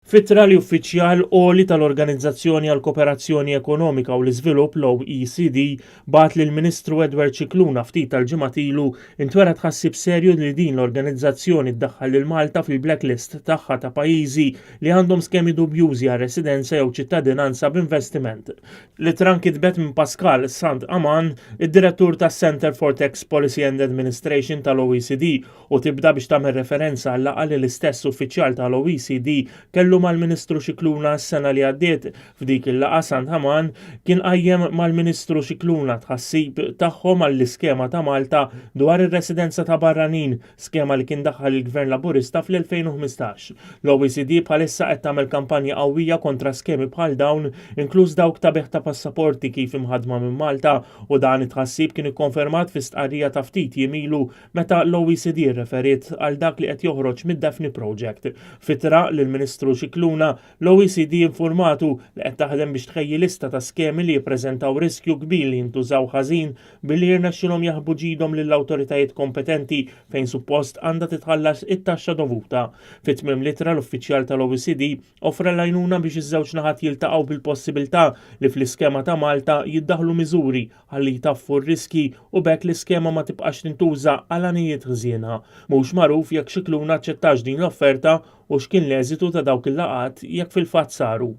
F'ittra li uffiċjal għoli tal-Organizzazzjoni għall-Kooperazzjoni Ekonomika u l-Iżvilupp, l-OECD, bagħat lill-Ministru Edward Scicluna ftit tal-ġimgħat ilu, intwera tħassib serju li din l-organizzazzjoni ddaħħal lil Malta fil-blacklist tagħha ta' pajjiżi li għandhom skemi dubjużi għal residenza jew ċittadinanza b'investiment. L-ittra nkitbet minn Pascal Sant Aman, id-direttur tas-Center for Tax Policy and Administration tal-OECD, u tibda biex tagħmel referenza għal laqgħa li l-istess uffiċjal tal-OECD kellu mal-Ministru Scicluna s-sena li għaddiet. F'dik il-laqgħa Sant Aman kien qajjem mal-Ministru Scicluna tħassib tagħhom għall-iskema ta' Malta dwar ir-residenza ta' barranin, skema li kien daħħal il-Gvern Laburista fl-2015. L-OECD bħalissa qed tagħmel kampanja qawwija kontra skemi bħal dawn, inkluż dawk ta' bejgħ ta' passaporti kif imħadma minn Malta, u dan it-tħassib kien ikkonfermat fi stqarrija ta' ftit jiem ilu meta l-OECD rreferiet għal dak li qed joħroġ mid-Daphne Project. F'ittra lill-Ministru Scicluna, l-OECD informatu li qed taħdem biex tħejji lista ta' skemi li jippreżentaw riskju kbir li jintużaw ħażin billi jirnexxilhom jaħbu ġidhom lill-awtoritajiet kompetenti fejn suppost għandha titħallas it-taxxa dovuta. Fi tmiem l-ittra l-uffiċjal tal-OECD offra l-għajnuna biex iż-żewġ naħat jiltaqgħu bil-possibilità li fl-iskema ta' Malta jiddaħlu miżuri ħalli jtaffu r-riski u b'hekk l-iskema ma tibqax tintuża għal għanijiet ħżiena. Mhux magħruf jekk Scicluna aċċettax din l-offerta u x'kien l-eżitu ta' dawk il-laqgħat jekk fil-fatt saru.